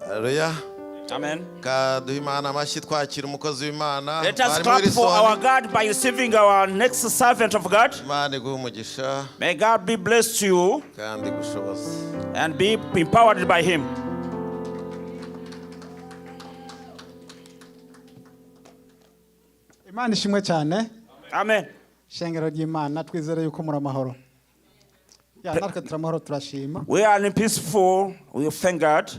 Haleluya. Amen. Kaduha Imana amashyi twakira umukozi w'Imana. Let us Mwarimu clap for Wilson. Our God by receiving our next servant of God. Imana iguhe umugisha May God be blessed to you kandi igushoboze. And be empowered by Him. Imana ishimwe cyane. Amen. Shengero ry'Imana, twizere yuko muri amahoro ya natwe turi amahoro, turashima. We are in peaceful. We thank God.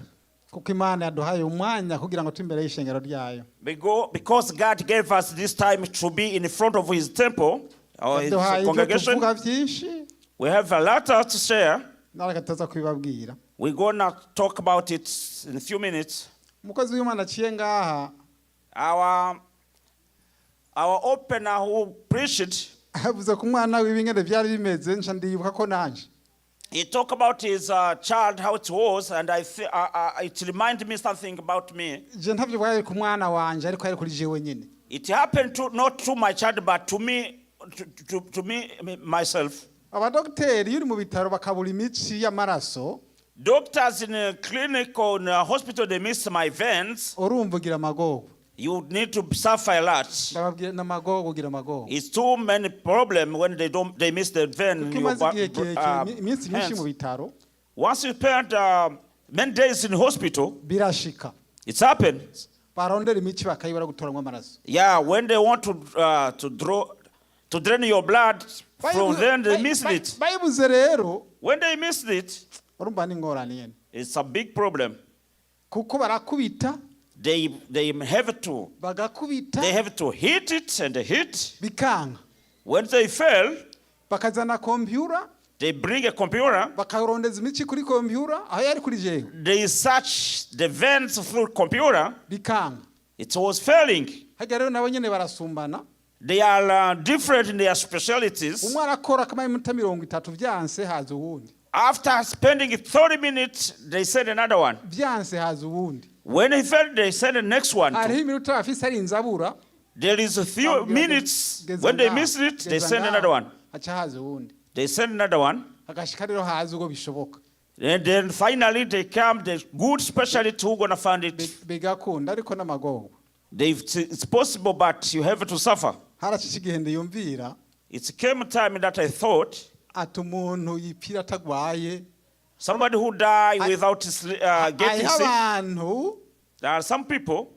Kuko Imana yaduhaye umwanya kugira ngo tube imbere y'ishengero ryayo. We go because God gave us this time to be in front of His temple or His Yaduhaye ibyo congregation. tuvuga byinshi. We have a lot to share. Natwe tuza kubibabwira. We're gonna talk about it in a few minutes. Umukozi w'Imana aciye ngaha Our opener who preached, avuze ku mwana wiwe ingene byari bimeze, nca ndibuka ko nanje he talked about his child, how it was, and it reminded me something about me. Je ntabyo bwari ku mwana wanje ariko yari kuri jewe nyine. It happened to not to my child, but to me, to me myself. Abadogiteri iyo uri mu bitaro bakabura imitsi y'amaraso, Doctors in a clinic or in a hospital, they miss my veins. Urumva ugira amagogo. You need to suffer a lot. Ndababwira n'amagogo, ugira amagogo. It's too many problem when they don't they miss the vein in Kuko your imaze igihe kirekire iminsi myinshi hands. mu bitaro, Once you spend many days in hospital, birashika it's happened. Barondera imici bakayibura gutoramo amaraso. Yeah, when they want to draw to drain your blood from then they missed it. Bayibuze rero, When they missed it, urumva ni ingorane nyene, it's a big problem. Kuko barakubita, They have to bagakubita, they have to hit it and hit. Bikanka. When they fail, bakazana kompiyura, they bring a computer. Bakarondeza imici kuri kompiyura aho yari kuri jewe. They search the veins through computer. Bikanka. It was failing. Hajya rero nabo nyene barasumbana. They are different in their specialties. Umwe arakora akamara iminota 30, vyanse haza uwundi. After spending 30 minutes, they send another one. Vyanse haza uwundi. When he failed, they send the next one. Hariho iminota bafise ari inzabura. There is a few minutes. When they miss it, they send another one. Haca haza uwundi. They send another one. Hagashika rero haza ubwo bishoboka. And then finally, they come, the good specialist who gonna find it. Bigakunda ariko n'amagogo. It's possible, but you have to suffer. Harashitse igihe ndiyumvira It came a time that I thought ati umuntu yipfira atagwaye, somebody who died without getting hariho sick. Abantu There are some people,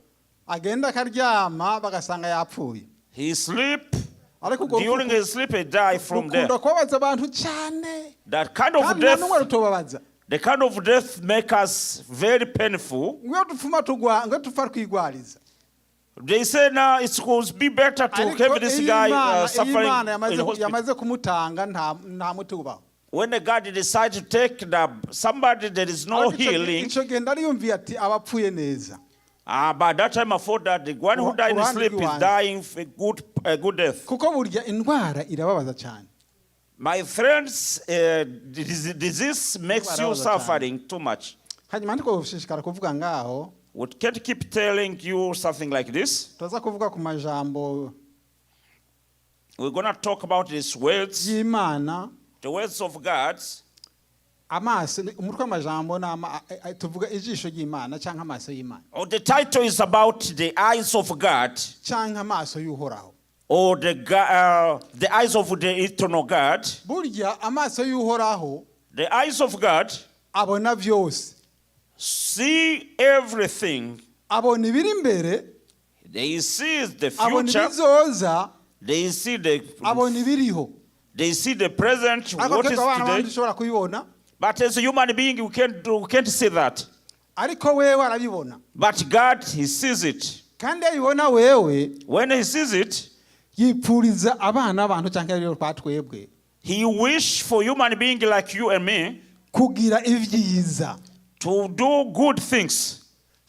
agenda akaryama bagasanga yapfuye. He sleep, Ariko urwo during rupfu his sleep, he die from there. rukunda kubabaza abantu cyane, That kind of kandi nta death, n'umwe rutobabaza. The kind of death make us very painful. Ngo dupfuma tugwa ngo dupfa twigwariza. They say now it would be better to Ariko have this iyo guy Imana iyo suffering Imana in hospital. Yamaze kumutanga nta nta muti ubaho. When the God decide to take the somebody, there is no Ariko ico gihe- healing. Ico gihe ndariyumviye ati abapfuye neza. By that time I thought that the one who died in Uruhande sleep is rw'iwanjye. Dying a good death. Kuko burya indwara irababaza cyane. My friends, disease makes you Indwara irababaza cyane. Suffering too much. Hanyuma ndiko gushishikara kuvuga ngaho. We can't keep telling you something like this. Turaza kuvuga ku majambo We're gonna talk about these words, y'Imana. The words of God. Amaso umutwe w'amajambo ni tuvuga ijisho ry'Imana cyangwa amaso y'Imana, Oh, the title is about the eyes of God, cyangwa amaso y'Uhoraho. Or the eyes of the eternal God. Burya amaso y'Uhoraho The eyes of God abona byose. See everything. Abona ibiri imbere, They see the abona future. ibizoza, They see the abona ibiriho. They see the present, Ariko what is twebwe abana today. bandi dushobora kubibona. But as a human being, we can't see that. Ariko wewe arabibona. But God, He sees it. Kandi iyo abibona wewe, When He sees it, yipfuriza abana b'abantu cyangwa rero kwa twebwe He wish for human being like you and me kugira ibyiza. To do good things.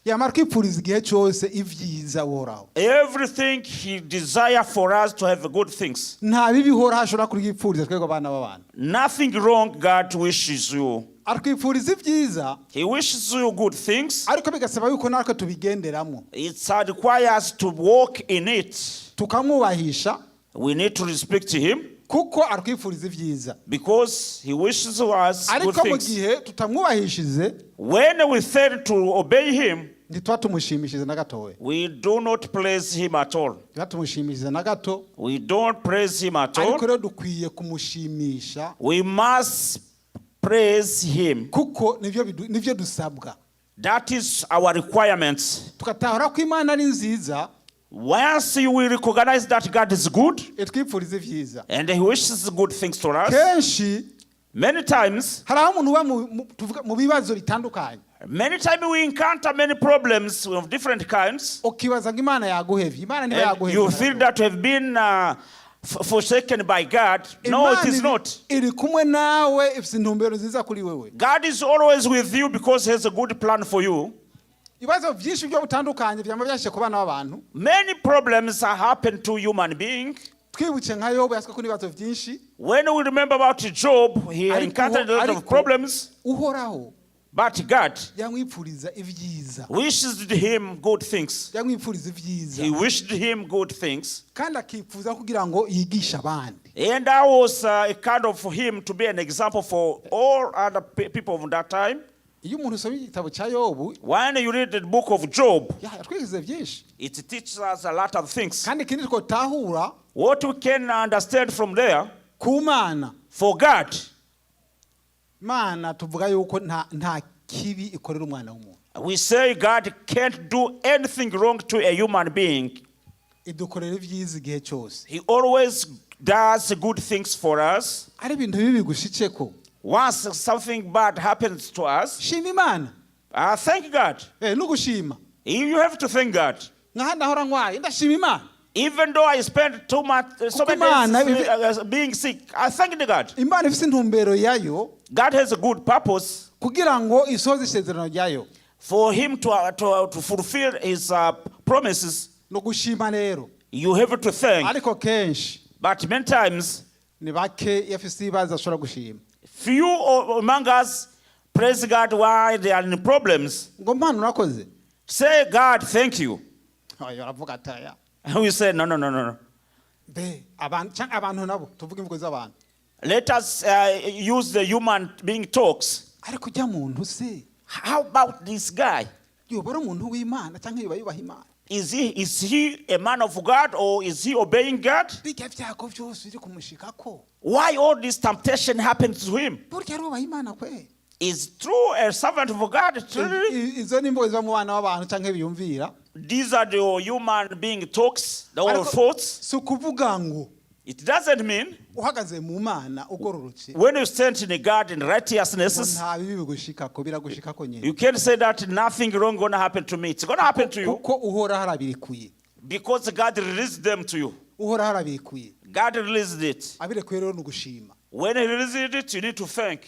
Yamara kwipfuriza igihe cyose ibyiza Uhoraho. Everything He desire for us to have good things. Nta bibi Uhoraho ashobora kuryipfuriza twebwe abana b'abantu. Nothing wrong God wishes you. Atwipfuriza ibyiza, He wishes you good things. ariko bigasaba yuko natwe tubigenderamo, It requires to walk in it. Tukamwubahisha. We need to respect Him. Kuko atwifuriza ibyiza. Because he wishes us good Ariko mu things. gihe tutamwubahishije, When we fail to obey him, ntituba tumushimishije na gatoya. we do not praise him at all. Ntituba tumushimishije na gato. We don't praise him at all. Ariko rero dukwiye kumushimisha, We must praise him. kuko nivyo dusabwa. That is our requirements. Tugatahura ko Imana ari nziza, Once you will recognize that God is good itwipfuriza ibyiza. and he wishes good things to us, Kenshi many times, hari aho umuntu uba tuvuga mu bibazo bitandukanye, many times we encounter many problems of different kinds. Ukibaza ngo Imana yaguhevye. Imana niba And you feel yaguhevye, that you have been forsaken by God. No, it Imana is not. iri kumwe nawe, ifite intumbero nziza kuri wewe. God is always with you because He has a good plan for you. Ibibazo byinshi byo butandukanye byama byashyizwe ku bana b'abantu. Many problems are happen to human being. Twibutse nka Yobu yaswe ko n'ibibazo byinshi. When we remember about Job, he Ariko- encountered a lot of ariko- problems, Uhoraho but God yamwipfuriza ibyiza. wished him good things. Yamwipfuriza ibyiza. He wished him good things. Kandi akifuza kugira ngo yigishe abandi. And that was a kind of for him to be an example for all other people of that time. Iyo umuntu usomye igitabo cya Yobu, When you read the book of Job, yatwigize byinshi. it teaches us a lot of things. Kandi ikindi twotahura, What we can understand from there, ku Mana, for God, Mana tuvuga yuko nta kibi ikorera umwana w'umuntu. We say God can't do anything wrong to a human being. Idukorera ibyiza igihe cyose. He always does good things for us. Ari ibintu bibi bigushitseko, Once something bad happens to us, shima Imana. Thank God. No gushima. You have to thank God. Nka ndahora ndwaye, ndashima Imana. Even though I spent too much, so many Imana- days being sick, I thank God. Imana ifite intumbero yayo God has a good purpose kugira ngo isohoze isezerano ryayo. For Him to fulfill His promises. No gushima rero. You have to thank. Ariko kenshi, But many times, ni bake iyo afise ibibazo ashobora gushima. Few among us praise God while they are in problems. Ngo Mana urakoze. Say, "God, thank you." Oya, baravuga ati aya. And we say, "No, no, no, no, no." Mbe abantu canke abantu nabo tuvuge imvugo z'abantu. Let us use the human being talks. Ariko ujya muntu se, How about this guy? yoba ari umuntu w'Imana cyangwa yoba yubaha Imana? Is he a man of God or is he obeying God? Bijya byago byose biri kumushikako, Why all this temptation happens to him? burya arubaha Imana kwe? Is true a servant of God? Truly? Izo ni imvugo ziva mu bana b'abantu cyangwa biyumvira. These are the human being talks, the all Ariko thoughts. si ukuvuga ngo It doesn't mean uhagaze mu Mana ugororotse when you stand in the God in ngo righteousness, nta bibi bigushikako. Biragushikako nyine, you can't say that nothing wrong gonna happen to me. It's gonna happen to you kuko Uhoraho arabirekuye. Because God released them to you. Uhoraho arabirekuye. God released it. Abirekuye rero ni ugushima. When He released it, you need to thank.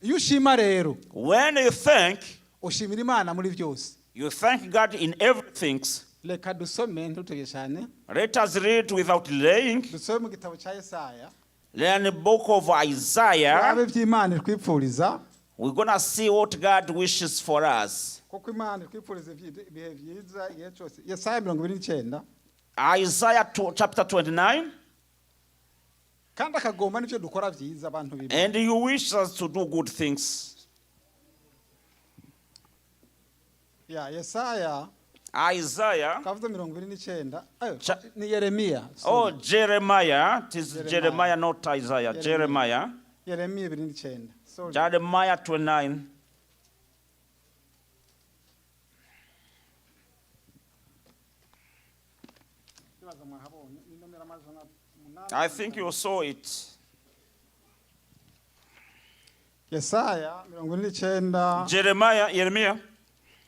Iyo ushima rero, When you thank, ushimira Imana muri byose. You thank God in everything. Reka dusome ntutebye cyane. Let us read without delaying. Dusome mu gitabo cya Yesaya, Then the book of Isaiah, turabe iby'Imana itwipfuriza, we're gonna see what God wishes for us. Kuko Imana itwipfuriza ibihe byiza igihe cyose. Yesaya 29. Isaiah chapter 29, Kandi akagomba n'ibyo dukora byiza abantu b'Imana. And He wishes us to do good things. Ya Yesaya, Isaiah, kavuze 29. Ayo, ni Yeremiya. Oh, Jeremiah, it is Jeremiah. Jeremiah, not Isaiah. Jeremiah. Jeremiah, Yeremiya 29. Sorry. Jeremiah 29. Ndibaza mwahabonye. Ni nomero 800. I think you saw it. Yesaya 49. Jeremiah, Jeremiah,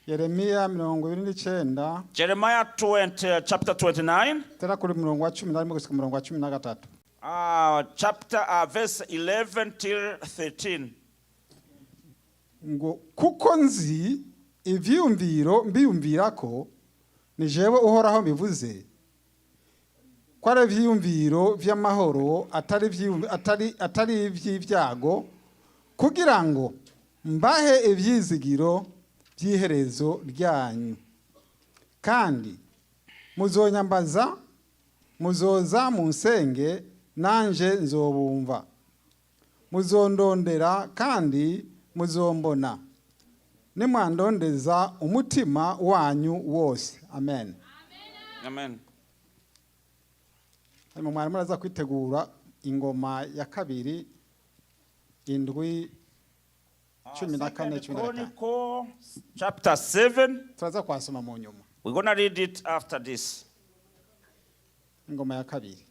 Yeremiya 29. Jeremiah 20, chapter 29, Tera kuri murongo wa 11 gushika umurongo wa 13. Chapter verse 11 till 13. Ngo kuko nzi ivyiyumviro mbiyumvira ko ni jewe Uhoraho mbivuze, ko ari ivyiyumviro vy'amahoro atari ivy'ibyago, kugira ngo mbahe ivyizigiro by'iherezo ryanyu. Kandi muzonyambaza, muzoza munsenge. Nanje nzobumva, muzondondera kandi muzombona, nimwandondeza umutima wanyu wose. Amen. Amen. Hanyuma mwarimu araza kwitegura Ingoma ya Kabiri 7:14, 15. Chronicle chapter 7. Turaza kwasoma mu nyuma. We're going to read it after this. Ingoma ya Kabiri.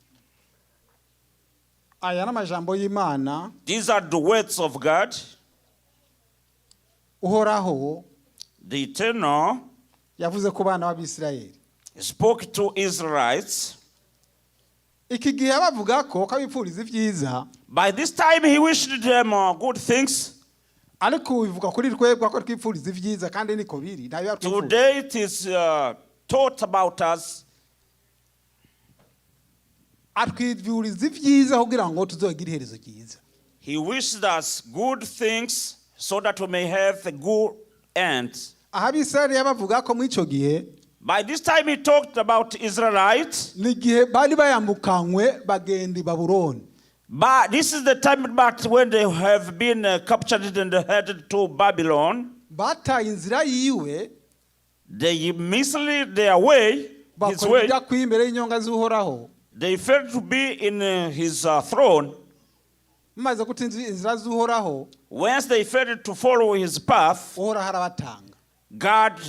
Aya ni amajambo y'Imana. These are the words of God, Uhoraho the Eternal yavuze ku bana b'Abisirayeli. Spoke to Israelites. Iki gihe bavuga ko abipfuriza ibyiza. By this time, he wished them good things. Ariko bivuga kuri twebwe ko twipfuriza ibyiza, kandi niko biri, ntayo yatwipfuriza. Today, it is taught about us. Atwifuriza ibyiza kugira ngo tuzogire iherezo ryiza. He wished us good things so that we may have a good end. Aha Abisirayeli yabavuga ko muri icyo gihe, By this time, he talked about Israelites. Ni igihe bari bayambukanywe bagenda i Babuloni. But this is the time but when they have been captured and headed to Babylon. Bataye inzira yiwe, They misled their way, his bakora way. ibidakwiye imbere y'inyonga z'Uhoraho. They failed to be in his throne. Bamaze guta inzira z'Uhoraho, Once they failed to follow his path, Uhoraho arabatanga, God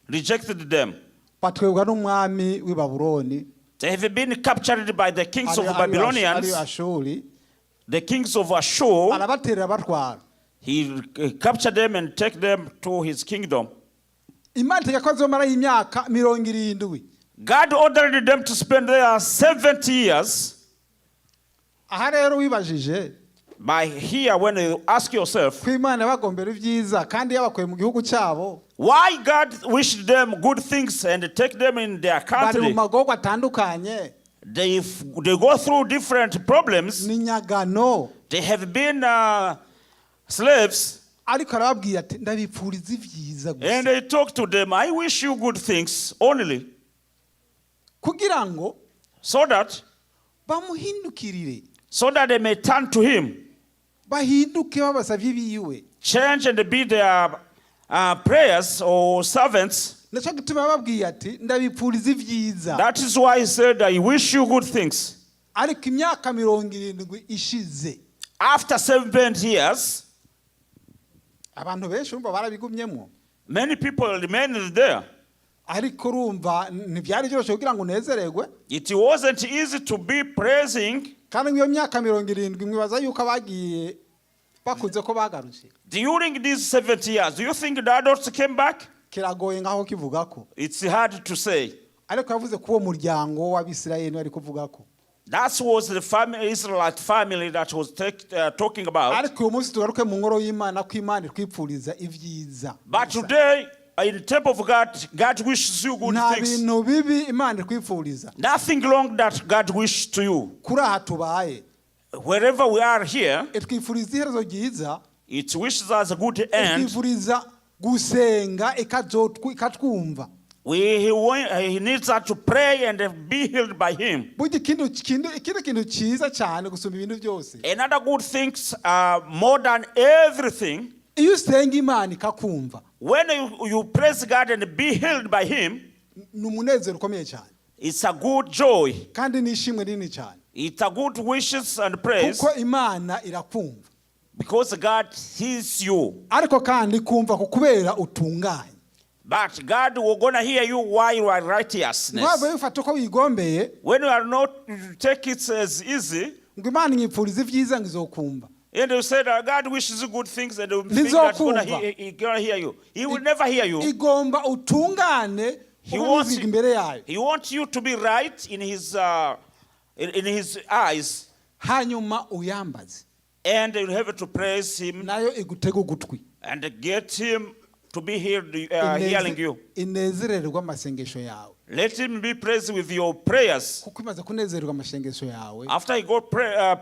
rejected them. batwebwa n'umwami w'i Babuloni, They have been captured by the kings of ari Babylonians, Ashuri. The kings of Ashur. Arabaterera abatwara. He captured them and take them to his kingdom. Imana itegeka ko azomarayo imyaka 70. God ordered them to spend there 70 years. Aha rero wibajije By here, when you ask yourself, ko Imana yabagombera ibyiza kandi yabakuye mu gihugu cyabo, why God wished them good things and take them in their bari mu country, magorwa atandukanye, they go through different problems. n'inyagano, They have been slaves, ariko arababwira ati ndabipfuriza ibyiza gusa, and they talk to them, "I wish you good things only," kugira ngo so that bamuhindukirire, so that they may turn to him, bahinduke babasabye ibiwe. Change and be their prayers or servants. Nacyo gituma yababwiye ati ndabipfuriza ibyiza. That is why he said, "I wish you good things." Ariko imyaka 70 ishize, After 70 years, abantu benshi urumva barabigumyemo. Many people remained there. Ariko urumva ntibyari byoroshye kugira ngo unezererwe. It wasn't easy to be praising Kandi iyo myaka 70 mwibaza yuko abagiye bakunze ko bagarutse? During these 70 years. Do you think the adults came back? Kiragoye ngaho kivuga ko. It's hard to say. Ariko yavuze ko uwo muryango w'Abisirayeli ari kuvuga ko. That was the family, Israelite family that was talking about. Ariko uyu munsi tugaruke mu ngoro y'Imana ko Imana itwipfuriza ibyiza. But today, in the temple of God, God wishes you good Nta things. bintu bibi Imana itwipfuriza. Nothing wrong that God wishes to you. Kuri aha tubaye, Wherever we are here, itwifuriza iherezo ryiza. It wishes us a good end. Itwifuriza gusenga ikatwumva. He needs us to pray and be healed by Him. Burya ikindi kintu cyiza cyane gusumba ibintu byose, Another good things, more than everything, iyo usenga Imana ikakumva, when you praise God and be healed by Him, ni umunezero ukomeye cyane, it's a good joy. Kandi ni ishimwe rinini cyane, It's a good wishes and praise kuko Imana irakumva. Because God hears you. Ariko kandi kumva ku kubera utunganye. But God will gonna hear you while you are righteousness. Ntabwo bifata uko wigombeye, When you are not, you take it as easy, ngo Imana inyipfuriza ibyiza ngo izokumva. And you say that God wishes you good things and you think God's gonna Ntizokumva. hear, he gonna hear you. He will never hear you. Igomba utungane, He ube wants muziga you, imbere yayo, he wants you to be right in his eyes, hanyuma uyambaze, and you have to praise him nayo igutega ugutwi, and get him to be healed, healing you. Inezererwe amasengesho yawe. Let him be praised with your prayers. Kuko imaze kunezererwa amasengesho yawe, After he got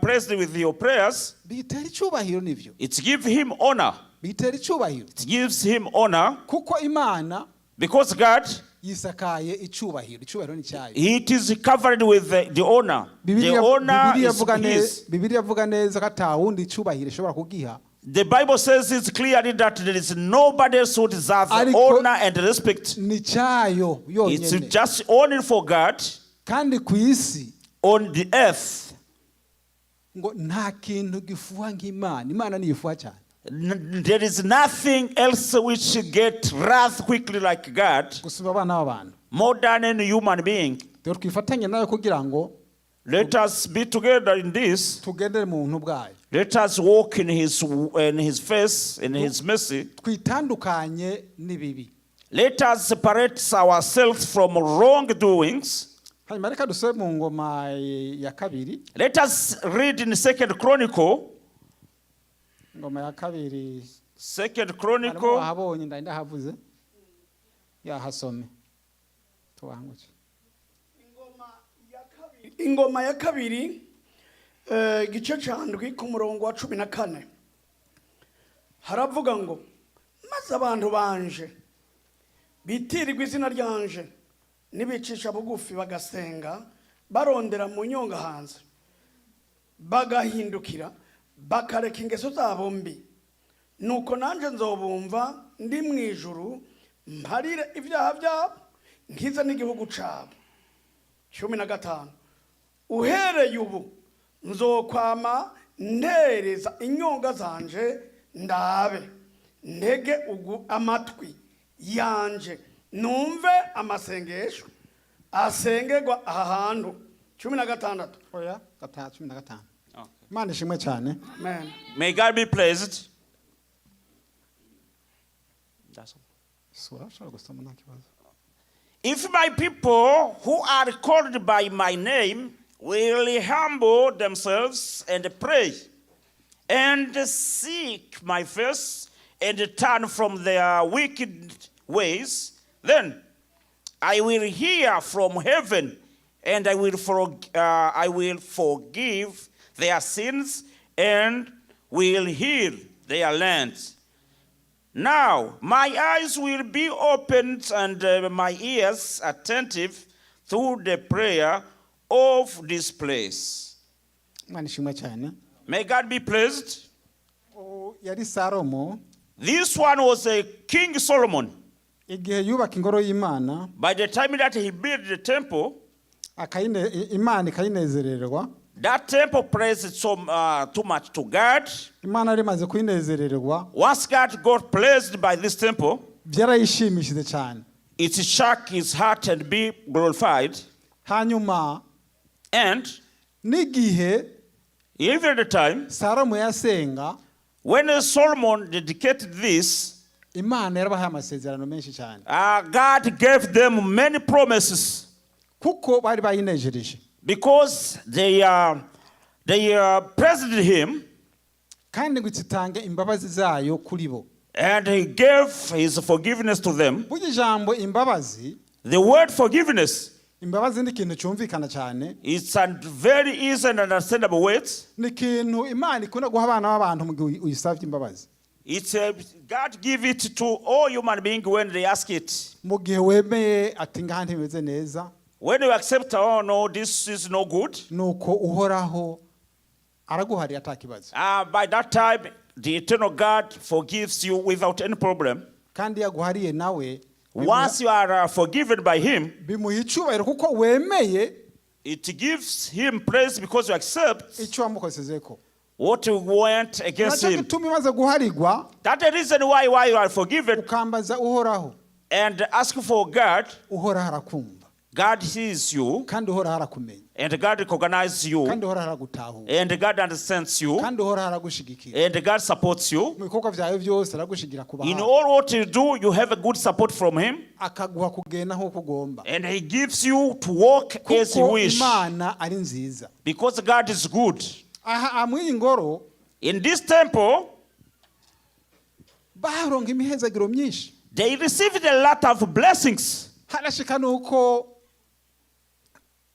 praised with your prayers, bitera icyubahiro nivyo, it gives him honor. bitera icyubahiro, It gives him honor kuko Imana because God Yisakaye icubahiro, icubahiro ni cyayo. It is covered with the honor. The Bibiliya honor Bibiliya is ivuga ne- his. Bibiliya ivuga neza ko ata wundi icubahiro ishobora kugiha. The Bible says it's clearly that there is nobody else who deserves Ariko- honor and respect. Ni cyayo It's yonyine. just only for God Kandi ku isi on the earth. ngo nta kintu gifuha nk'Imana, Imana niyifuha cyane. There is nothing else which get wrath quickly like God, Gusumba abana b'abantu. More than any human being. Dore twifatanye nayo kugira ngo Let us be together in this. tugendere mu buntu bwayo. Let us walk in his face, in his mercy. Twitandukanye n'ibibi. Let us separate ourselves from wrongdoings. Hanyuma reka dusome mu Ngoma ya Kabiri. Let us read in Second Chronicle. Ingoma ya Kabiri. Second Harimo Chronicle. wahabonye ndari ndahavuze yahasome tubanguke. Ingoma ya Kabiri igice ca ndwi ku murongo wa 14 haravuga ngo maze abantu banje bitirirwa izina ryanje nibicisha bugufi bagasenga barondera mu nyonga hanze bagahindukira bakareka ingeso zabo mbi nuko nanjye nzobumva ndi mu ijuru mparire ibyaha byabo nkize n'igihugu cabo. 15 uhereye ubu nzokwama ntereza inyonga zanje ndabe ntege ugu amatwi yanje numve amasengesho asengerwa aha hantu. 16. Oya, gatanu, 15. Imana ishimwe cyane. Amen. May God be praised. That's all. Sura ushobora gusoma nta kibazo. If my people who are called by my name will humble themselves and pray and seek my face and turn from their wicked ways, then I will hear from heaven and I will forgive their sins and will heal their lands. Now my eyes will be opened and my ears attentive to the prayer of this place. Imana ishimwe cyane. May God be pleased. O, yari Salomo. This one was a King Solomon. Igihe yubaka ingoro y'Imana, By the time that he built the temple, Imana ikayinezererwa. That temple praised too much to God. Imana yari imaze kuyinezererwa, Once God got pleased by this temple, byarayishimishije cyane. It shook his heart and be glorified. Hanyuma And n'igihe even at the time, Salomo yasenga, when Solomon dedicated this, Imana yarabahaye amasezerano menshi cyane, God gave them many promises kuko bari bayinejereje. Because they praised him Kandi ngo itange imbabazi zayo kuri bo. And he gave his forgiveness to them. Burya ijambo imbabazi, The word forgiveness, imbabazi ni ikintu cyumvikana cyane. It's a very easy and understandable word. Ni ikintu Imana ikunda guha abana b'abantu mu gihe uyisabye imbabazi. God give it to all human beings when they ask it. Mu gihe wemeye ati ngaha ntibimeze neza, When you accept, "Oh no, this is no good," nuko Uhoraho araguhariye ata kibazo. By that time, the eternal God forgives you without any problem. Kandi iyo aguhariye nawe, Once you are forgiven by Him, bimuha icyubahiro kuko wemeye it gives Him praise because you accept icyo wamukosezeko. What you went against Nacyo Him. gituma imaze guharigwa, That's the reason why you are forgiven ukambaza Uhoraho, and ask for God. Uhoraho arakumva. God sees you Kandi Uhoraho arakumenya. And God recognizes you Kandi Uhoraho aragutahura. And God understands you Kandi Uhoraho aragushigikira. And God supports you. Mu bikorwa byawe byose aragushigira kuba In hafi. all what you do, you have a good support from Him Akaguha kugenda nk'uko ugomba, and He gives you to walk as you kuko wish Imana ari nziza. Because God is good. Aha muri iyi ngoro, In this temple, baronka imihezagiro myinshi. They received a lot of blessings. Harashika nuko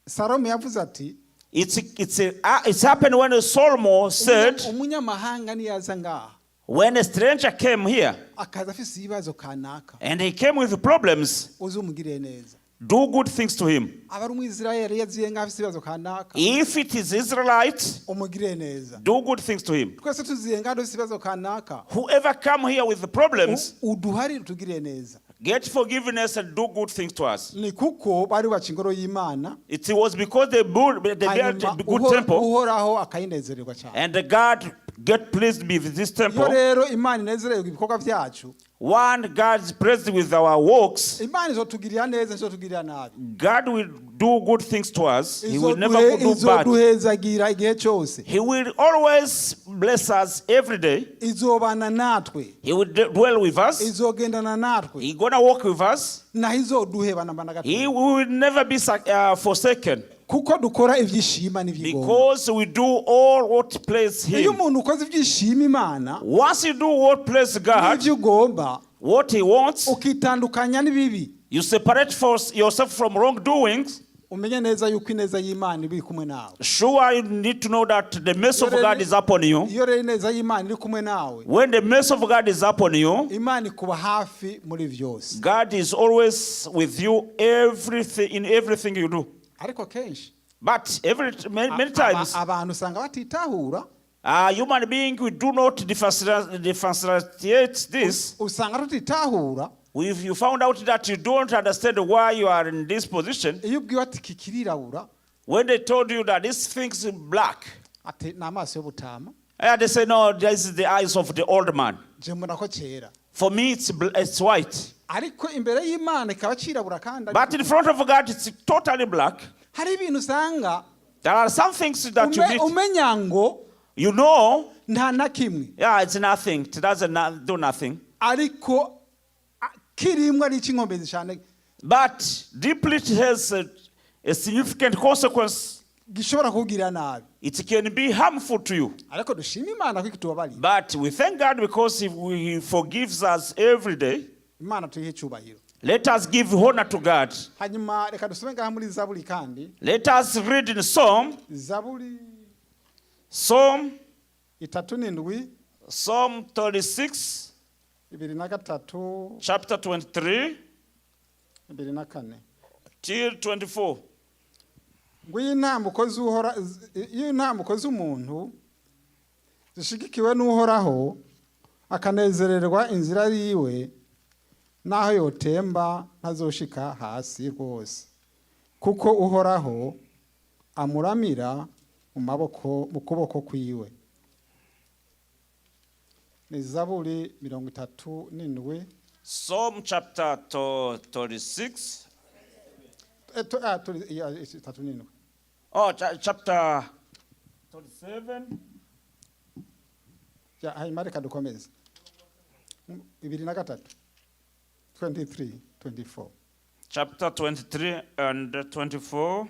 Salomo yavuze ati, It's happened when Solomon said, umunyamahanga niyaza ngaha, When a stranger came here akaza afise ibibazo kanaka, and he came with problems, uzumugirire neza. Do good things to him. Aba ari umwisirayeli yaziye ngaho afise ibibazo kanaka, If it is Israelite, umugirire neza. Do good things to him. Twese tuziye ngaho dufise ibibazo kanaka, Whoever come here with problems, uduharire utugirire neza. Get forgiveness and do good things to us. Ni kuko bari bubatse ingoro y'Imana. It was because they built Hanyuma a good temple Uhoraho akayinezererwa cyane. And God get pleased with this Iyo temple. rero Imana inezererwa ibikorwa byacu, One, God is pleased with our works. Imana izotugirira neza, ntizotugirira nabi. God will do good things to us. He will never do bad. Izoduhezagira igihe cyose. He will always bless us every day. Izobana natwe. He will dwell with us. Izogendana natwe. He gonna walk with us. Naho izoduheba namba na He gato. will never be forsaken Kuko dukora ibyishima n'ibyigomba. Because we do all what please Iyo Him. umuntu ukoze ibyishima Imana Once you do what please God, n'ibyo ugomba, what He wants, ukitandukanya n'ibibi, you separate yourself from wrongdoings. Umenye neza yuko ineza y'Imana iba iri kumwe nawe. Sure, you need to know that the mercy of God is upon you. Iyo rero ineza y'Imana iri kumwe nawe, When the mercy of God is upon you, Imana ikuba hafi muri byose. God is always with you everything in everything you do. Ariko kenshi But every many, many times, abantu usanga batitahura. Human being, we do not differentiate this. Usanga tutitahura. If you found out that you don't understand why you are in this position, Iyo ubwiwe ati iki kirirabura, when they told you that this thing's black, ati ni amaso y'ubutama. They say, "No, this is the eyes of the old man." Je mbona ko cyera. For me, it's white. Ariko imbere y'Imana ikaba cirabura kandi But in front of God, it's totally black. Hari ibintu usanga There are some things that you need. Umenya ngo nta na kimwe, Yeah, it's nothing. It doesn't do nothing. Ariko kirimwo ari icy'inkomezi cyane. But deeply it has a significant consequence. Gishobora kukugirira nabi. It can be harmful to you. Ariko dushima Imana ko ikitubabarira. But we thank God because He forgives us every day. Imana tuyihe icyubahiro. Let us give honor to God. Hanyuma reka dusome ngaha muri Zaburi kandi. Let us read in Psalm, Zaburi Psalm, 37, Psalm 36, 23, chapter 23 24. Till 24. Ngo iyo intambuko z'uhora iyo intambuko z'umuntu zishigikiwe n'Uhoraho, akanezererwa inzira yiwe, naho yotemba ntazoshika hasi rwose, kuko Uhoraho amuramira mu maboko mu kuboko kwiwe. Ni Zaburi 37. Psalm chapter 36. Ya, 37. Oh, chapter 37. Ya, hanyuma reka dukomeze 23, 23 24. Chapter 23 and 24.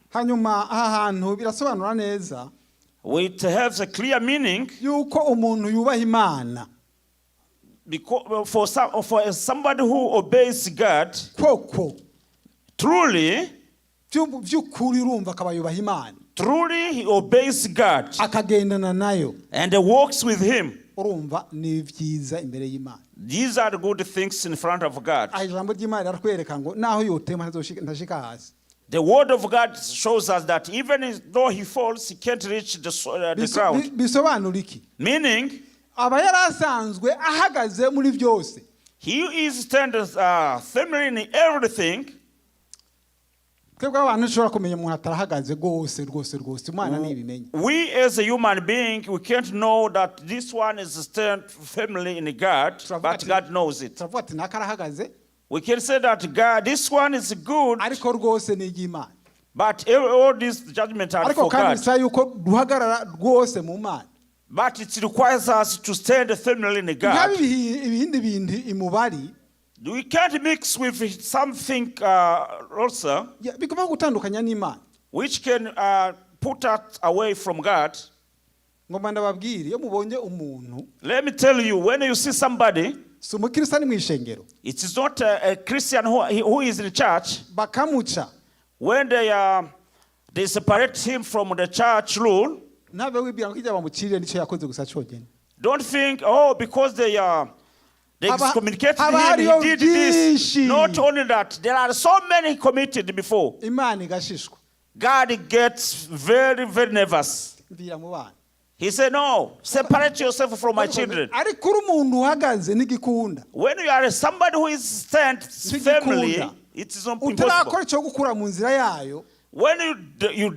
Hanyuma aha hantu birasobanura neza It has a clear meaning yuko umuntu yubaha Imana because for somebody who obeys God, koko, truly, by'ukuri urumva akaba yubaha Imana, truly he obeys God akagendana nayo, and walks with Him. Urumva ni byiza imbere y'Imana. These are good things in front of God. Aha ijambo ry'Imana riratwereka ngo naho yotema ntashika hasi. The word of God shows us that even though he falls, he can't reach the ground. Bisobanura iki? Meaning, aba yari asanzwe ahagaze muri byose. He is standing firmly in everything. Twebwe abantu ntushobora kumenya umuntu atarahagaze rwose rwose rwose, Imana ntibimenya. We as a human being, we can't know that this one is stand firmly in God, but God knows it. Turavuga ati naka arahagaze, We can say that God, this one is good, ariko rwose ni iry'Imana. But all these judgments are Ariko for kandi God. bisaba yuko duhagarara rwose mu Mana. But it requires us to stand firmly in Nkabe God. Ibindi bintu imubari, We can't mix with something also ya, bigomba gutandukanya n'Imana. Which can put us away from God. Ngomba ndababwire, iyo mubonye umuntu, Let me tell you, when you see somebody, si umukristo ari mu ishengero, it is not a Christian who is in church. Bakamuca, When they They separate him from the church rule. Ntabe wibwira ngo kijya bamucirire nicyo yakoze gusa cyonyine. Don't think, oh, because they excommunicated Haba him, hariyo he did this. byinshi. Not only that, there are so many committed before. Imana igashishwa. God gets very, very nervous. Mvira mu bana. He said, "No, separate yourself from my children." Ariko uri umuntu uhagaze n'igikunda When you are somebody who is stand firmly, it is not impossible. utarakora icyo gukura mu nzira yayo. When you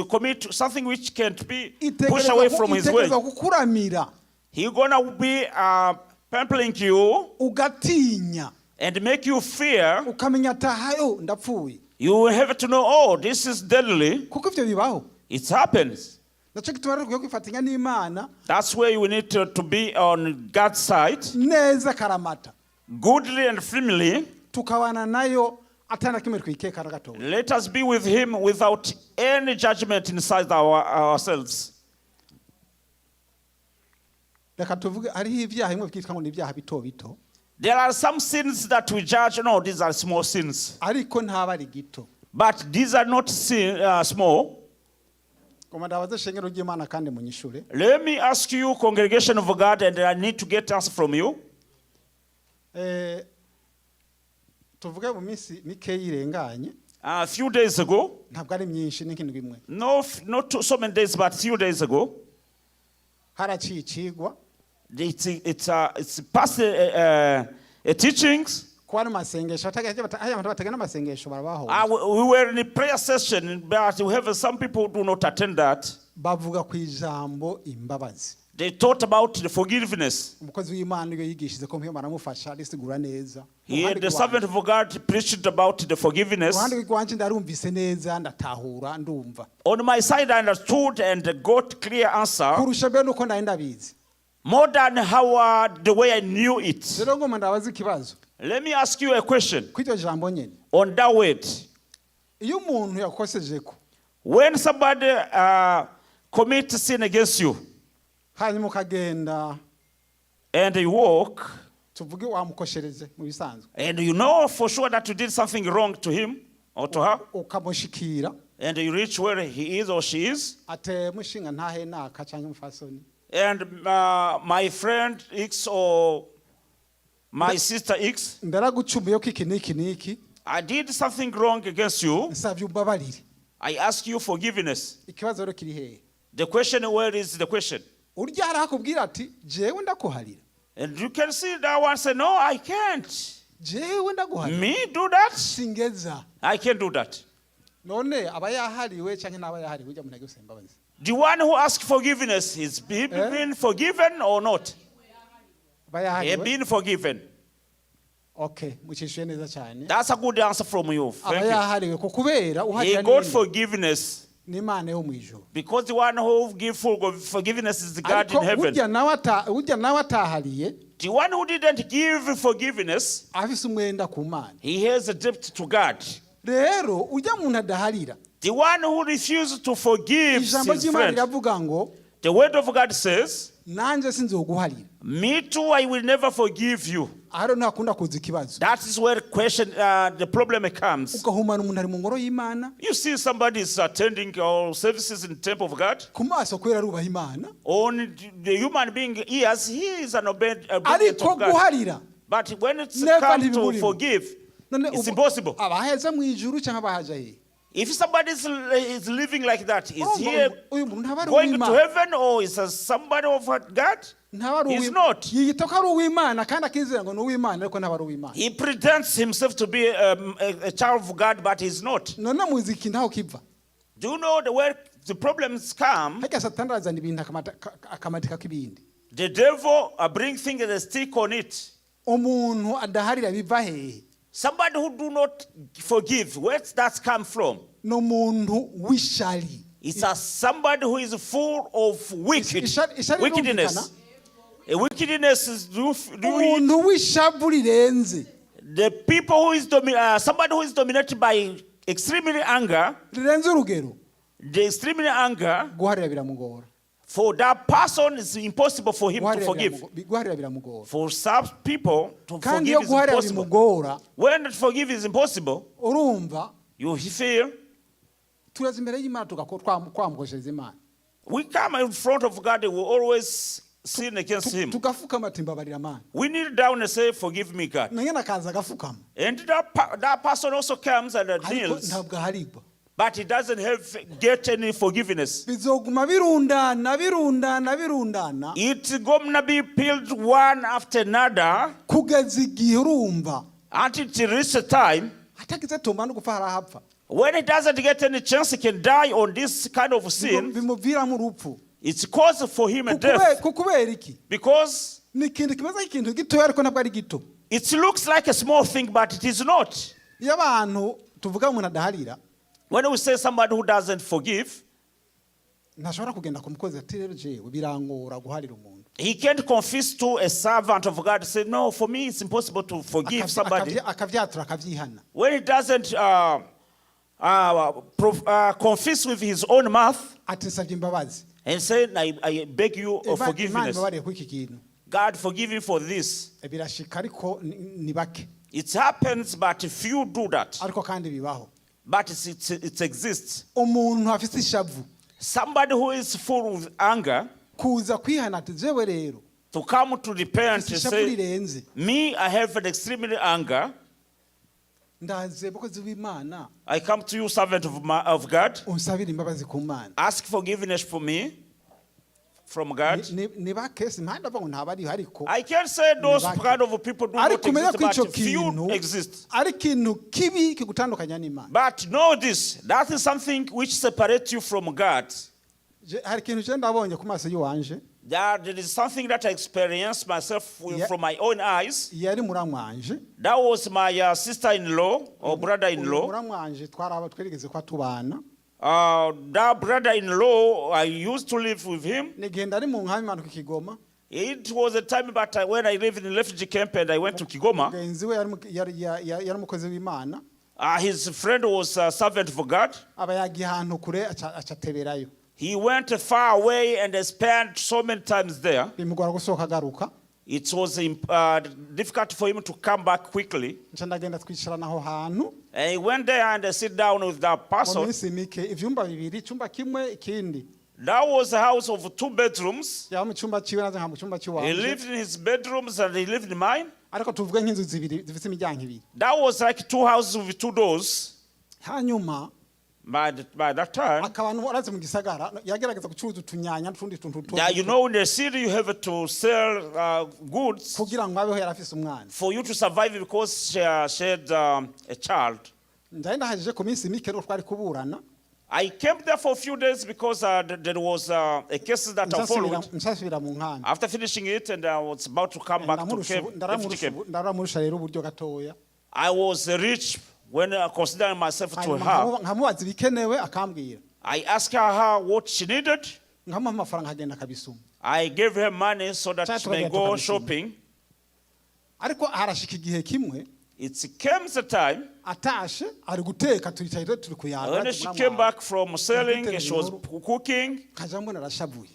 commit something which can't be pushed away from his way, itegerezwa kukuramira. he gonna be pampering you Ugatinya and make you fear. ukamenya atahayo ndapfuye. You will have to know, oh, this is deadly. Kuko ibyo bibaho. It happens. Nacyo gituma rero dukwiye kwifatanya n'Imana That's where you need to be on God's side, neza karamata goodly and firmly. Tukabana nayo atana kimwe twikeka na gatoya. Let us be with Him without any judgment inside ourselves. Reka tuvuge hariho ibyaha bimwe byitwa ngo ni ibyaha bito bito. There are some sins that we judge, no, these are small sins. Ariko ntaba ari gito. But these are not small. Ngoma ndabaze shengero ry'Imana kandi munyishure. Let me ask you, congregation of God, and I need to get answer from you. Eh, tuvuge mu minsi mike yirenganye. A few days ago, Ntabwo ari myinshi ni nk'indwi imwe. no, not so many days, but few days ago, Haraciye icigwa it's past teachings. Kuba ari masengesho hariya abantu batagenda amasengesho barabaho. We were in a prayer session, but we have some people who do not attend that. Bavuga ku ijambo imbabazi. They taught about the forgiveness. Umukozi w'Imana iyo yigishije ko mpyo baramufasha arisigura neza. The servant of God preached about the forgiveness. Uruhande rwanje ndarumvise neza ndatahura ndumva. On my side, I understood and got clear answer Kurusha mbere nuko nari ndabizi. More than how the way I knew it. Rero ngoma ndabaza ikibazo. Let me ask you a question Kuri iryo jambo nyene. On that word. Iyo umuntu yakoseje ko When somebody commits sin against you hanyuma ukagenda and you walk tuvuge wamukoshereze mu bisanzwe and you know for sure that you did something wrong to him or to her, ukamushikira and you reach where he is or she is, ate mushinga ntahe naka cyangwa umufasoni and my friend X or my sister X, ndaragucumuye ko iki n'iki n'iki I did something wrong against you. Nsabye umbabarire. I ask you forgiveness. Ikibazo rero kiri hehe? The question, where is the question? Urya arakubwira ati jewe ndakuharira. And you can see that one say, "No, I can't." Jewe ndaguharira. Me do that? Singeza. I can't do that. None aba yahariwe cyangwa ntaba yahariwe ujya umuntu agusaba imbabazi? The one who asks forgiveness, is he Eh? been forgiven or not? Aba He yahariwe. been forgiven. Okay, mucishuye neza cyane. That's a good answer from you. Aba Thank you. yahariwe ko kubera He uharira got n'Imana. Forgiveness N'Imana yo mu ijuru. Because the one who gives full forgiveness is the God Ariko in heaven. urya nawe ata- urya nawe atahariye The one who didn't give forgiveness, afise umwenda ku Mana. He has a debt to God. Rero ujya muntu adaharira The one who refuses to forgive ijambo his ry'Imana friend, riravuga ngo the word of God says, nanjye sinzoguharira. "Me too, I will never forgive you." Aha rero ntakunda kuza ikibazo. That is where the problem comes. Ugahumana umuntu ari mu ngoro y'Imana You see somebody is attending all services in the temple of God. ku maso kubera arubaha Imana. On the human being ears, he is an obedient Ariko of God. guharira But when it's never come to ntibimurimo. Forgive, None it's ubu- impossible. Abaheza mu ijuru cyangwa abahaja hehe? If somebody is living like that, is Urumva he uyu- uyu muntu ntaba ari going to uw'Imana. Heaven or is somebody of God? Ntaba ari He's uw'Imana. Not. Yiyita ko ari uw'Imana kandi akizera ngo ni uw'Imana ariko ntaba ari uw'Imana. He pretends himself to be a child of God, but he's not. None muzi ikintu aho kiva. Do you know where the problems come? Harya Satani arazana ibintu akamatikako ibindi. The devil brings things and stick on it. Umuntu adaharira biva hehe? Somebody who do not forgive, where's that come from? Ni umuntu w'ishari. It's a somebody who is full of wicked, Ishari wickedness. A wickedness is do umuntu w'ishavu rirenze the people who is somebody who is dominated by extremely anger, rirenze urugero the extremely anger, guharira biramugora. For that person it's impossible for him to Guharira forgive. guharira biramugora. For some people to Kandi forgive iyo is guharira impossible. bimugora When to forgive is impossible, urumva you feel Turaza imbere y'Imana twamukoshereza Imana. We come in front of God, we always sin against Him. Tugafukama ati mbabarira Mana. We kneel down and say, "Forgive me, God." Na nyine akaza agafukama. And that person also comes and Ariko kneels, ntabwo aharigwa. But he doesn't get any forgiveness. Bizoguma birundana birundana birundana It's gonna be peeled one after another kugeza igihe urumva until it reaches a time atagize atomba no gupfa harahapfa. When he doesn't get any chance, he can die on this kind of sin. Bimuviramo urupfu. It's cause for him a death Kukubera iki? Because Ni ikintu kimeze nk'ikintu gitoya ariko ntabwo ari gito. It looks like a small thing, but it is not. Iyo abantu tuvuga umuntu adaharira, When we say somebody who doesn't forgive, ntashobora kugenda ku mukozi ati rero jewe birangora guharira umuntu. He can't confess to a servant of God, say, "No, for me it's impossible to forgive somebody." Akavyatura akavyihana. When he doesn't confess with his own mouth Ati nsabye imbabazi. And say, I beg you of Imana forgiveness. imbabariye kuri iki kintu. God, forgive me for this." Birashika ariko ni bake. It happens, but few do that. Ariko kandi bibaho. But it exists. Umuntu afite ishavu, Somebody who is full of anger, kuza kwihana ati jewe rero to come to repent mfise and ishavu say, rirenze, "Me, I have an extremely anger. ndaze bakozi b'Imana, I come to you, servant of God. unsabire imbabazi ku Mana." Ask forgiveness for me from God." Ni bake si mpande avuga ngo ntabariho ariko I can't say those Ni bake. kind of people do not Ariko umenye exist, ko icyo but few kintu exist. ari ikintu kibi kigutandukanya n'Imana. But know this, that is something which separates you from God. Hari ikintu je ndabonye ku maso y'uwanje. There is something that I experienced myself from my own eyes. Yari muramwanje. That was my sister in law or brother in law. Muramwanje twaraba twerigeze kwa tubana. That brother in law, I used to live with him. Nigenda ari mu nkambi imanuka i Kigoma. It was a time but when I lived in refugee camp and I went to Kigoma. Mugenzi we yari mu- yari yari umukozi w'Imana. His friend was a servant for God. Aba yagiye ahantu kure aca ateberayo. He went far away and spent so many times there. Bimugora gusohoka agaruka. It was difficult for him to come back quickly. Nca ndagenda twicarana aho hantu. And he went there and sit down with that Mu person. minsi mike ivyumba bibiri icyumba kimwe ikindi. That was a house of two bedrooms. Yaba mu cyumba ciwe naze nka mu cyumba He ciwanje. lived in his bedrooms and he lived in mine. Ariko tuvuge nk'inzu zibiri zifite imiryango ibiri. That was like two houses with two doors. Hanyuma By that time, akaba urazi mu gisagara yagerageza gucuruza utunyanya n'utundi tuntu now, in the city you have to sell goods kugira ngo abeho yari afise umwana. For you to survive because she had a child. Ndari ndahagije ku minsi mike rero twari kuburana. I came there for a few days because there was a case that I followed. Nsasubira mu nkambi. After finishing it, and I was about to come back to camp, refugee camp. Ndaramurusha rero uburyo gatoya. I was rich when considering myself to Hanyuma her. nkamubaza ibikenewe akambwira. I asked her what she needed. Nkamuha amafaranga akagenda akabisuma. I gave her money so that she may go shopping. Ariko harashika igihe kimwe, It came the time atashe ari guteka turicaye rero turi kuyaga. When she came back from selling, she was cooking. Nkaja mbona arashavuye.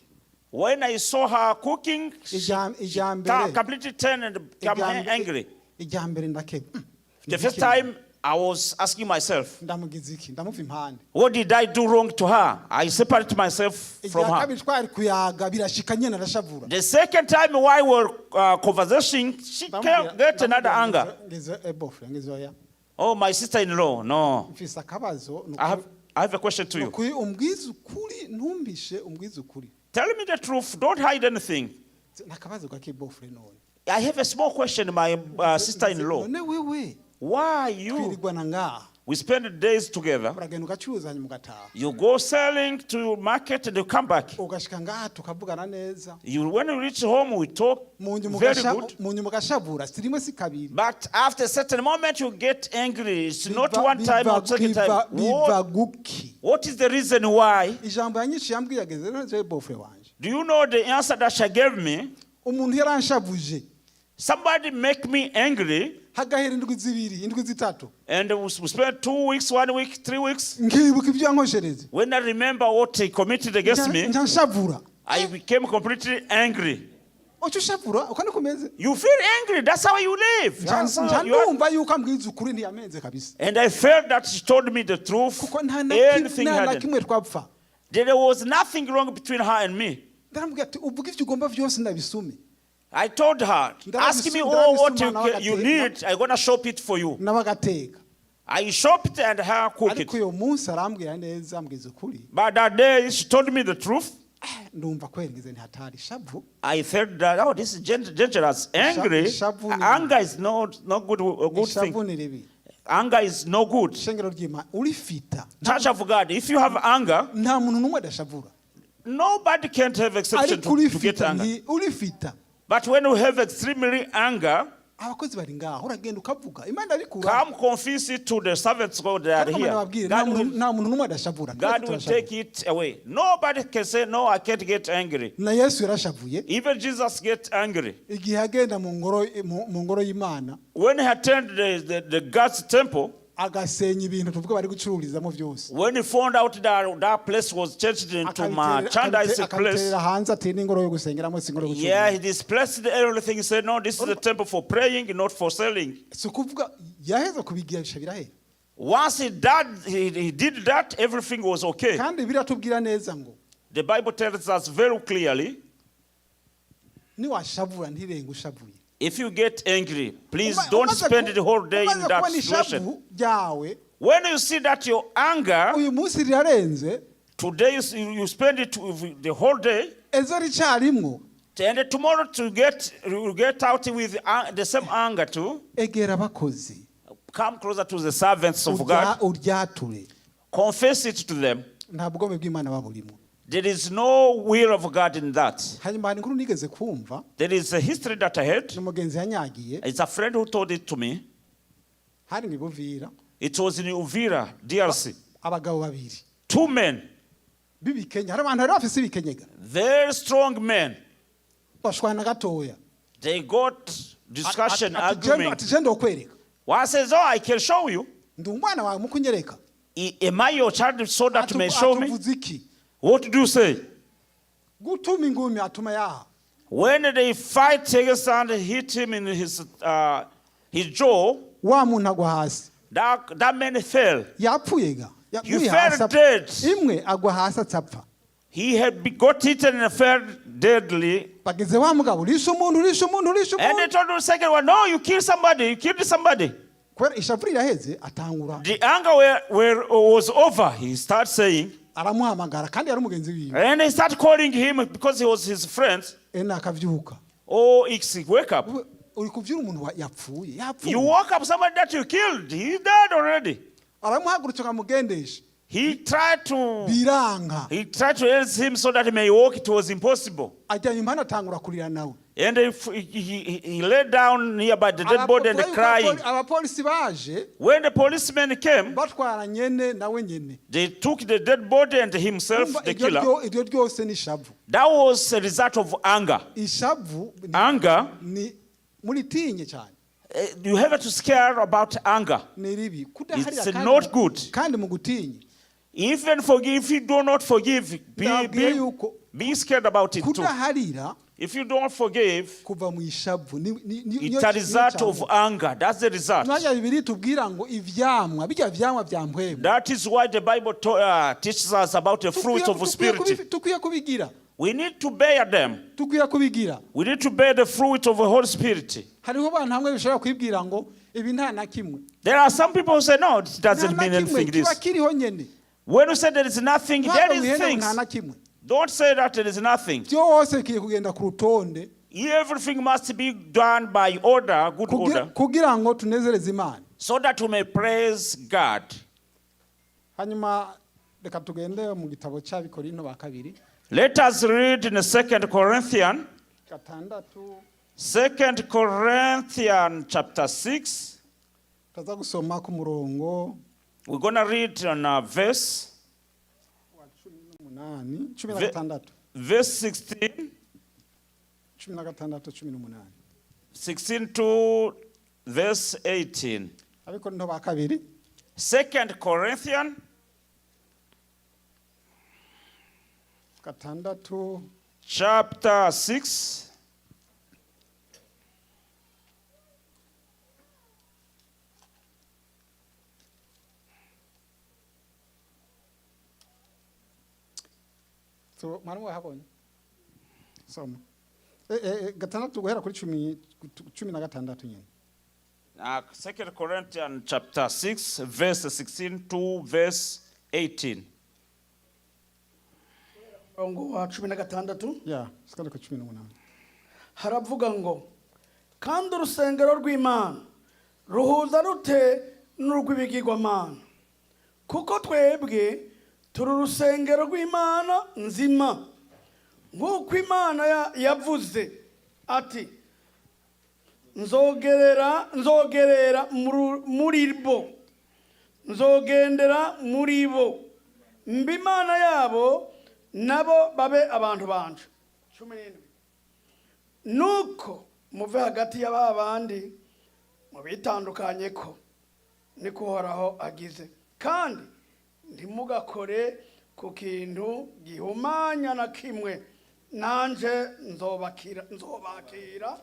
When I saw her cooking, she Ijya mbere completely turned and became angry. Ijya mbere ndakeba. The first time I was asking myself, Ndamugize iki ndamuva impande. "What did I do wrong to her?" I separated myself from Ijya her. kabiri twari kuyaga birashika nyene arashavura. The second time while we were conversing, she came, get another anger. Ngize ebofre ngize oya. "Oh, my sister-in-law, no." Mfise akabazo ni I have a question to you. ukuri umbwize ukuri ntumbishe umbwize ukuri. Tell me the truth. Don't hide anything. Nakabazo gake bofre none. I have a small question, my sister-in-law. None wewe Why you? twirirwana ngaha. We spend days together. Uragenda ugacuruza hanyuma ugataha. You go selling to market and you come back. Ugashika ngaha tukavugana neza. When you reach home, we talk Mu nyuma very good. mu nyuma ugashavura si rimwe si kabiri. But after a certain moment, you get angry. It's not one time or second time. Biva guki? What is the reason why? Ijambo yanyishe yambwiye ageze rero jewe bofre wanje. Do you know the answer that she gave me? Umuntu yaranshavuje. Somebody make me angry, Hagahera indwi zibiri indwi zitatu. And we spent 2 weeks, one week, 3 weeks. Nkibuka ibyo yankoshereze. When I remember what he committed against me, Nca nshavura. I became completely angry. Uca ushavura uko niko umeze. You feel angry. That's how you live. That's how Nca you are. ndumva yuko ambwiza ukuri ntiyamenze kabisa. And I felt that she told me the truth. Kuko nta na kimwe- Anything nta na happened. kimwe twapfa. There was nothing wrong between her and me. Ndaramubwira ati uvuga ibyo ugomba byose ndabisume. I told her, ask me all what you need. I'm going to shop it for you. Nawe agateka. I shopped and her cooked Ariko it. uyo munsi arambwira neza ambwiza ukuri. But that day, she told me the truth. Ndumva kweri ngize ntihatari ishavu. I felt that, oh, this is dangerous. Angry. Anger is not good, a good Ishavu thing. ni ribi. Anger is no good. Ishengero ry'Imana urifita. Church of God, if you have anger, Nta muntu n'umwe adashavura. nobody can have exception Ariko to get urifita anger. urifita. But when you have extremely anger, Abakozi bari ngaho uragenda ukavuga Imana irabikura. come confess it to the servants of God that are Ariko here. ndababwira, nta God muntu will, nta muntu n'umwe adashavura. Twese God will turashavura. take it away. Nobody can say, no, I can't get angry. Na Yesu yarashavuye Even Jesus gets angry. igihe agenda mu ngoro mu ngoro y'Imana When he attended the God's temple, agasenya ibintu tuvuga bari gucururizamo byose. when he found out that that place was changed into merchandise place, Akabiterera hanze ati n'ingoro yo gusengeramo si ingoro yo yeah, he gucururizamo. displaced everything. He said, no, this is the temple for praying, not for selling. Si ukuvuga yaheze kubigira bisha birahera. Once he did that, everything was okay. Kandi biratubwira neza ngo The Bible tells us very clearly, niwashavura ntirenge ushavuye. if you get angry, please don't spend the whole day in Umaze that kubona situation. ishavu ryawe When you see that your anger, uyu munsi rirarenze today you spend it with the whole day, ejo ricarimwo and tomorrow to get, you get out with the same anger too, egera abakozi come closer to the servants of God, uryature. Confess it to them. Nta bugome bw'Imana baburimo. There is no will of God in that. Hanyuma hari inkuru nigeze kumva. There is a history that I heard. Ni umugenzi yanyagiye. It's a friend who told it to me. Hari mu Buvira. It was in Uvira, DRC. Abagabo babiri Two men, b'ibikenya hari abantu bari bafise ibikenyega. Very strong men. Bashwana gatoya. They got discussion, Ati argument. ati je ndokwereka. One says, oh, I can show you. Ndi umwana wawe mukunyereka. Am I your child so that you may show me? Atuvuze iki? What do you say? Gutuma ingumi atuma yaha. When they fight against and hit him in his jaw, Wa muntu agwa hasi. that man fell. Yapfuye ga. He Yaguye fell hasi apfa. dead. Imwe agwa hasi atapfa. He had got hit and fell deadly. Bageze wa mugabo urishe umuntu urishe umuntu urishe And they umuntu. told the second one, no, you killed somebody, you killed somebody. Kubera ishavu riraheze atangura. The anger was over, he started saying. Aramuhamagara kandi yari umugenzi wiwe. And he started calling him because he was his friend. Ena akavyuka. Oh, X, wake up. Uri kuvyura umuntu yapfuye yapfuye. You woke up somebody that you killed. He's dead already. Aramuhagurutsa akamugendesha. He tried to Biranga. he tried to help him so that he may walk. It was impossible. Ajyanye impande atangura kurira nawe. And if he lay down nearby the dead body and Aravuga yuko crying. abapolisi baje When the policemen came, batwara nyene nawe nyene. they took the dead body and himself, Umva the iryo killer. iryo ryose ni ishavu. That was a result of anger. Ishavu Anger, ni muritinye cyane. You have to scare about anger. Ni ribi. Kudaharira It's kandi not good. kandi mu gutinya. Even forgive, if you do not forgive, Ndababwiye yuko be scared about it too. kudaharira If you don't forgive, kuva mu ishavu it's a result of anger. That's the result. Mwanya bibiri tubwira ngo ivyamwa bijya vyamwa vya mpwemu. That is why the Bible teaches us about the fruit of Spirit. Tukwiye kubigira. We need to bear them. Tukwiye kubigira. We need to bear the fruit of the Holy Spirit. Hariho abantu hamwe bishobora kwibwira ngo ibi nta na kimwe. There are some people who say, no, it Nta doesn't na mean kimwe anything. kiba This. kiriho nyene. When you say there is nothing, Ntabwo there is wihenda ngo things. nta na kimwe. Don't say that there is nothing. Byose bikwiye kugenda ku rutonde. Everything must be done by order, good order, Kugira ngo tunezereze Imana. so that we may praise God. Hanyuma reka tugende mu gitabo cy'Abikorinto ba kabiri. Let us read in 2 Corinthians, 6. 2 Corinthians chapter 6. Tutaza gusoma ku murongo We're going to read on a verse, wa 18, 16. Verse 16, 16, 18. 16 to verse 18. Abikorinto ba kabiri. 2 Corinthians 6 chapter 6, Mwari wahabonye, soma 6 guhera kuri 16 nyine. Second Corinthians chapter 6, verse 16 to verse 18. Umurongo wa 16. Ya, sikale ku 18. Haravuga ngo: "Kandi urusengero rw'Imana ruhuza rute n'urw'ibigirwamana? Kuko twebwe turi urusengero rw'Imana nzima, nk'uko Imana yavuze ati: Nzogerera muri bo, nzogendera muri bo, mba Imana yabo, nabo babe abantu banje." 17: "Nuko muve hagati ya ba bandi, mubitandukanye ko niko Uhoraho agize, kandi ntimugakore ku kintu gihumanya na kimwe, nanje nzobakira." 18.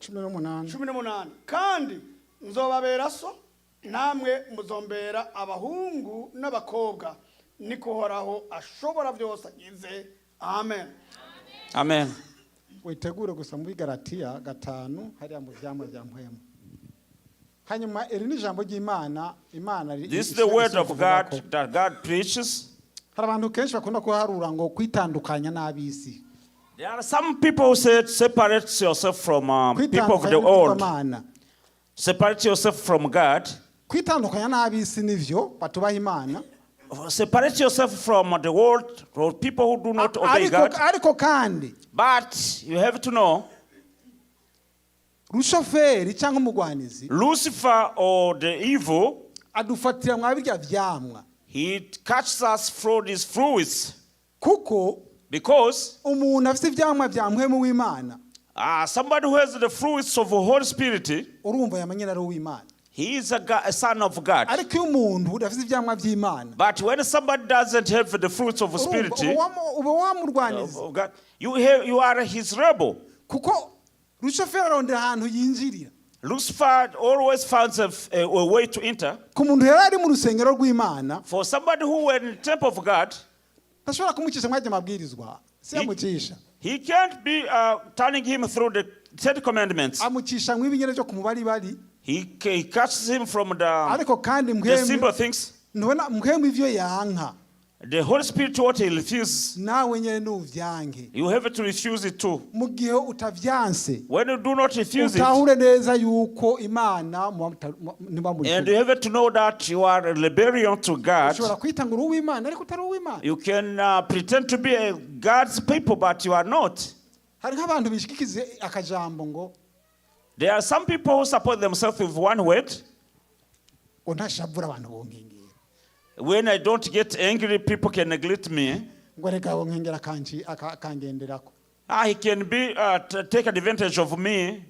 18: "Kandi nzobabera so, namwe muzombera abahungu n'abakobwa, niko Uhoraho ashobora byose agize. Amen." Amen. Witegure gusa muri Galatiya 5, hariya mu vyamwa vya Mpwemu. Hanyuma iri ni ijambo ry'Imana, Imana This is the word of kuvuga God ko. that God preaches. Hari abantu kenshi bakunda kuharura ngo kwitandukanya n'ab'isi. There are some people who say separate yourself from people of the Kwitandukanya world. n'ibigirwamana. Separate yourself from God. Kwitandukanya n'ab'isi nivyo, batubaha Imana. Separate yourself from the world or people who do not obey Ariko, God. ariko kandi But you have to know Lushoferi cyangwa umugwanizi Lucifer or the evil, adufatira mwa birya vyamwa. he catches us through these fruits. Kuko Because umuntu afite ivyamwa vya Mpwemu w'Imana, somebody who has the fruits of the Holy Spirit, urumva yamenye ari uw'Imana. he is a son of God. Ariko iyo umuntu udafite ivyamwa vy'Imana, But when somebody doesn't have the fruits of the urumva Spirit uba wamurwaniza. of God, you are his rebel. Kuko Lushoferi arondera ahantu yinjirira. Lucifer always finds a way to enter. Ku muntu yari ari mu rusengero rw'Imana, For somebody who were in the temple of God, ntashobora kumucisha mwajya amabwirizwa, si yamucisha. he can't be turning him through the Ten Commandments. Amucisha mu ibinyere byo kumubaribari. He catches him from the, Ariko kandi the Mpwemu, simple things. ntubona Mpwemu ivyo yanka, The Holy Spirit, what he refuses, nawe nyene nuvyanke. you have to refuse it too. Mu gihe utavyanse, When you do not refuse it, utahure neza yuko Imana muba ntimuba muri and kumwe. you have to know that you are a rebellion to God. Ushobora kwita ngo uri uw'Imana ariko utari uw'Imana. You can pretend to be a God's people, but you are not. Hari nk'abantu bishikikize akajambo ngo There are some people who support themselves with one word. ngo ntashavura abantu bonkengera. When I don't get angry, people can neglect me. Ngo reka bonkengera akanci akangenderako. Ah, he can be take advantage of me,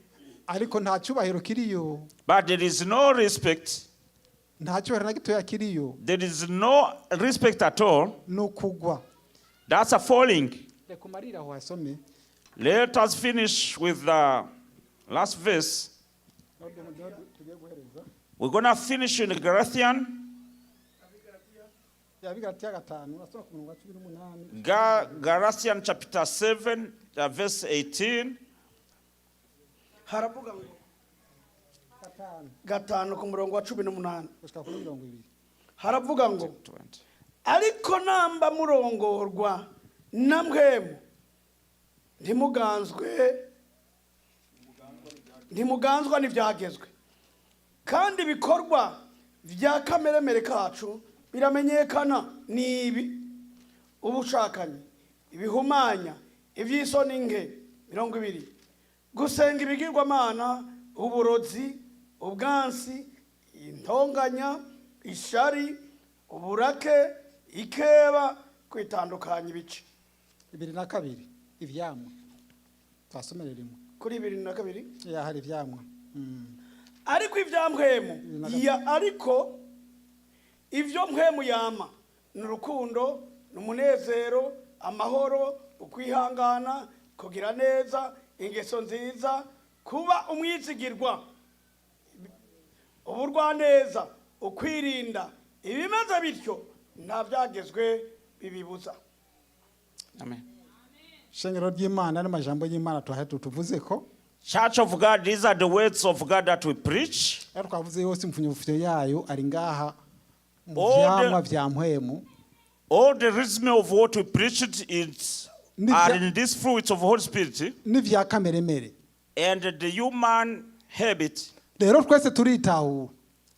Ariko nta cyubahiro kiriyo. but there is no respect. Nta cyubahiro na gitoya kiriyo. There is no respect at all. Ni ukugwa. That's a falling. Reka umarire aho hasome. Let us finish with the last verse. Tugiye guhereza. We're gonna finish in Galatians, Yabigalatiya 5, urasoma ku murongo wa 18. Galatians chapter 7, verse 18. Haravuga ngo 5. 5 ku murongo wa 18. Gushika kuri 20. Haravuga ngo: 20. "Ariko namba murongorwa na Mpwemu, ntimuganzwa n'ibyagezwe. Kandi ibikorwa bya kameremere kacu biramenyekana, ni ibi: ubushakanyi, ibihumanya, iby'isoni nke, 20, gusenga ibigirwamana, uburozi, ubwansi, intonganya, ishari, uburake, ikeba, kwitandukanya ibice." 22, ivyamwa, twasomere rimwe. Kuri 22. Ya, hari ivyamwa. "Ariko ibya Mpwemu ya ariko ibyo Mpwemu yama ni urukundo, ni umunezero, amahoro, ukwihangana, kugira neza, ingeso nziza, kuba umwizigirwa, uburwaneza, ukwirinda. Ibimeze bityo nta byagezwe bibibuza." Amen. Shengero ry'Imana n'amajambo y'Imana tuhaye tuvuze ko Church of God, these are the words of God that we preach. Ayo twavuze yose impfunyapfunyo yayo ari ngaha mu All the- vyamwa vya mpwemu. All the resume of what we preached is, are in these fruits of Holy Spirit n'ivya kameremere. And the human habit. Rero twese turitahura.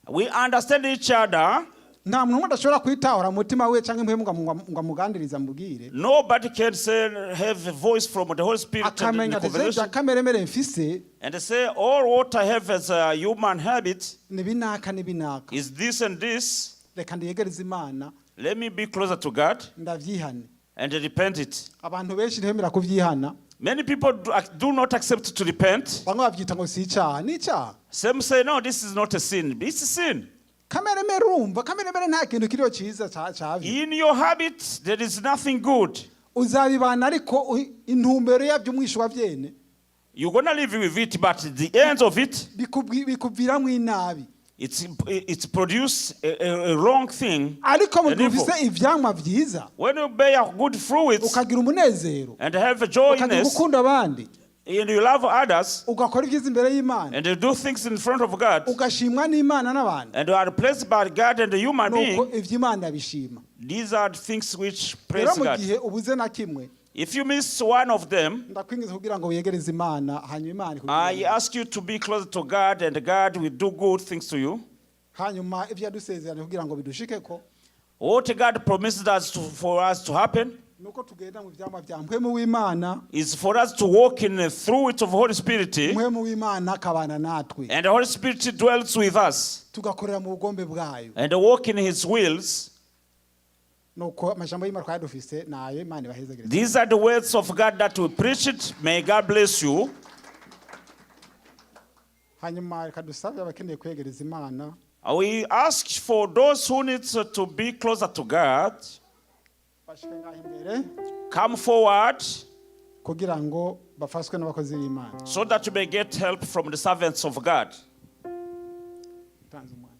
We understand each other. Nta muntu n'umwe adashobora kwitahura mu mutima we cyangwa impwemu ngo amuganirize amubwire. Nobody can say have a voice from the Holy Spirit and in Akamenya the ati "Je bya conversation kameremere mfise and say all what I have as a human habit ni binaka ni binaka, is this and this. Reka ndiyegereze Imana, Let me be closer to God ndavyihane." and repent it. Abantu benshi ntibemera kuvyihana. Many people do not accept to repent. Bamwe bavyita ngo si icaha, ni icaha. Some say, "No, this is not a sin." It's a sin. Kameremere urumva kameremere nta kintu kiriho ciza cavyo. In your habit, there is nothing good. Uzabibana ariko intumbero yavyo umwisho wa vyene You're going to live with it, but the end of it, bikuviramwo inabi. it's produce a wrong thing. Ariko mu An gihe evil. ufise ivyamwa vyiza, When you bear good fruits ukagira umunezero, and have ukagira joyness, gukunda abandi, and you love others, ugakora ibyiza imbere y'Imana, and you do things in front of God, ugashimwa n'Imana n'abantu, and you are blessed by God and the human nuko being, ivyo Imana bishima. These are the things which Rero praise mu God. gihe ubuze na kimwe, If you miss one of them, ndakwingiza kugira ngo wiyegereze Imana hanyuma Imana ikugirire I neza. ask you to be closer to God, and God will do good things to you. Hanyuma ivyo yadusezeranye kugira ngo bidushikeko What God promised us for us to happen nuko tugenda mu vyamwa vya mpwemu w'Imana, is for us to walk in the fruit of Holy Spirit, mpwemu w'Imana akabana natwe, and the Holy Spirit dwells with us, tugakorera mu bugombe bwayo. And walk in His wills. Nuko amajambo y'Imana twari dufise nayo, Imana ibahezagire. These are the words of God that we preach it. May God bless you. Hanyuma reka dusabe abakeneye kwegereza Imana We ask for those who need to be closer to God, bashike ngaho imbere come forward kugira ngo bafashwe n'abakozi b'Imana. So that you may get help from the servants of God. Tanze umwanya.